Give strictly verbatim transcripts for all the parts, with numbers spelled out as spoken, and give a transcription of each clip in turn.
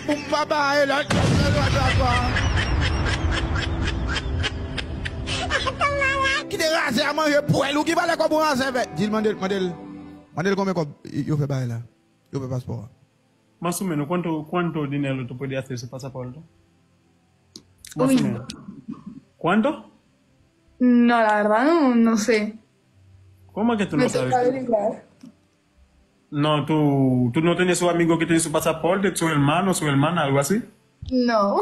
Pou m pa ba e lòt, lòt, lòt, lòt, lòt. Kite razè a manje pwèl ou ki valè kòb ou razè vè. Di l mande l, mande l, mande l konbyen kòb yo fè bagay la. Yo fè paspò a. Más o menos, ¿cuánto, cuánto dinero tú puedes hacer su pasaporte? Más o menos. ¿Cuánto? No, la verdad no, no sé. ¿Cómo que tú no sabes? Me toca averiguar. No, tú, tú no tienes un amigo que tiene su pasaporte, su hermano, su hermana, algo así? No.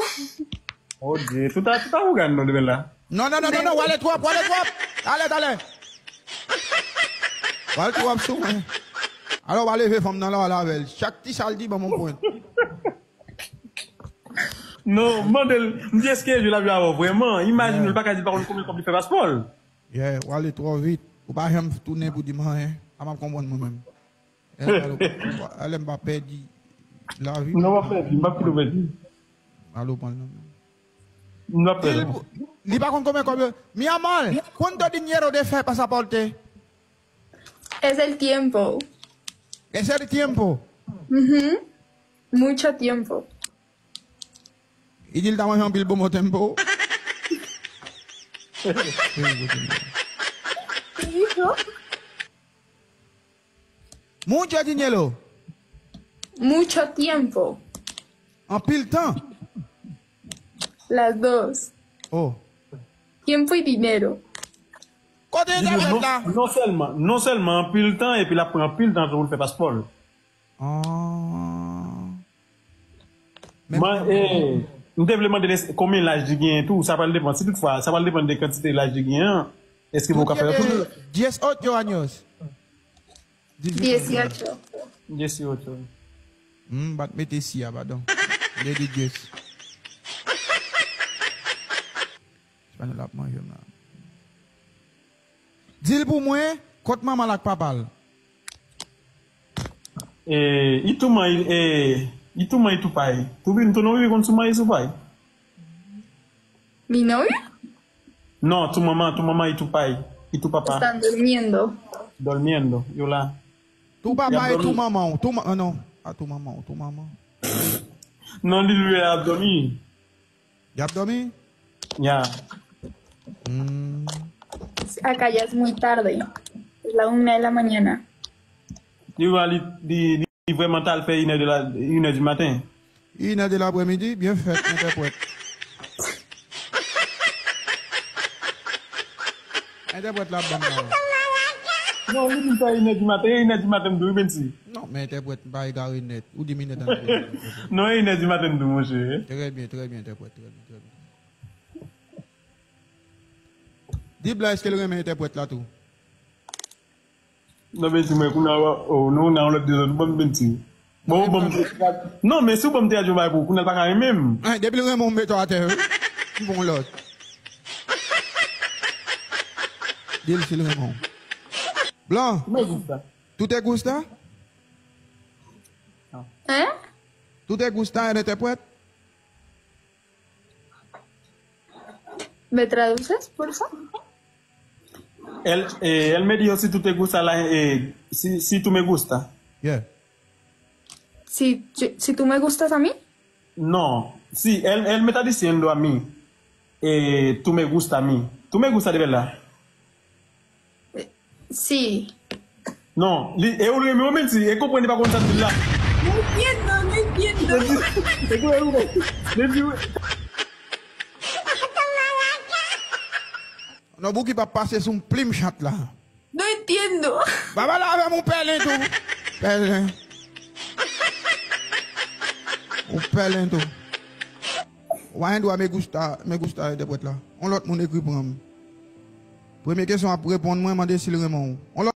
Oye, tú estás, tú estás jugando, de verdad. Non, non, non, non, non, w ale twòp, w ale twòp. Dale, dale. W ale twòp sou mwen. Alò, w a leve fanm nan la, w ale avè l. Chak ti sa l di, ban m yon pwen. Non, mande l, m di èske jwe l ap jwe avè w vrèman? Imajine l pa ka di l pa konn konbyen kòb li fè paspò l. Yeah, w ale twò vit. Ou pa janm tounen pou di m anyen. A m ap konprann mwen menm. Alè m pa pèdi lavi. Non, m ap pèdi, m ap pito pèdi. Alo, pran l nan men. M ap pèdi. Li pa konn konbyen kòb yo. Mi amor, ¿cuánto dinero te fè pasaporte? Es el tiempo. Es el tiempo. Mhm. Mucho tiempo. Li di l ta manje anpil bon tempo. Mucho dinero. Mucho tiempo. Anpil tan. Las dos. Oh. Tiempo y dinero. Kote entèprèt la? Non, non sèlman, non sèlman anpil tan, epi l ap pran anpil tan pou l fè paspò l. Ah. Men, eh, m te vle mande l konbyen laj li genyen tou, sa pral depann. Si toutfwa, sa pral depann de kantite laj li genyen an, èske w ka fè l tou? Dieciocho años. Dieciocho. Dieciocho. Hmm, bat mete si a, padon. Li di diez. Espanyòl ap manje m la. Di l pou mwen, kot manman l ak papa l? Eh, y tu ma-, eh, y tu ma-, y tu pai. Tu vi-, tu no vives con su madre y su padre. Mi novio? No, tu mamá, tu mamá y tu pai, y tu papá. Están durmiendo. Durmiendo, yo la. Tu papá y tu mamá, tu ma-, ah, non, a tu mamá, tu mamá. Non, li lwe ap dòmi. Y ap dòmi? Ya. Hmm. Acá ya es muy tarde. Es la una de la mañana. Li wè li, li, li vrèman ta al fè inè de la, inè di maten. Inè de laprèmidi, byen fèt, entèprèt. Entèprèt la ban m la. Non, li di sa inè di maten, e inè di maten m di wi, menm si. Non, men entèprèt, m pa egare nèt. Ou di m inè di maten. Non, inè di maten m di, monchè. Trè byen, trè byen, entèprèt, trè byen, trè byen. Di Blan, èske l renmen entèprèt la tou? Non, men si mwen, kounye a, oh, nou nan yon lòt dezòd, ou ban m penti. Bon, ou ban m, non, men si ou ban m teyat yon bagay pou ou, kounye a l pa ka renmen m. Hein, depi l renmen w, m mete w atè, wi. M pran yon lòt. Di l si l renmen w. Blan. Mwen di sa. ¿Tú te gusta? Hein? ¿Tú te gusta, entèprèt? ¿Me traduces, por favor? Él, eh, él me dijo si tú te gusta la, eh, si, si tú me gusta. Yeah. Si, si, si tú me gustas a mí. No, sí, él, él me está diciendo a mí, eh, tú me gusta a mí. Tú me gusta de verdad. Sí. Non, li, e ou renmen w menm si, e konprann li pa konn sa l di la. No entiendo, no entiendo. Li di, li di, li di. Non, Bouki p ap pase sou m plim chat la. No entiendo. Pa pale avè m, ou pèlen tou. Pèlen. Ou pèlen tou. Ou pa gen dwa me gusta, me gusta entèprèt la. On lòt moun ekri pran m. Premye kesyon ap reponn mwen, mande si l renmen w. On lòt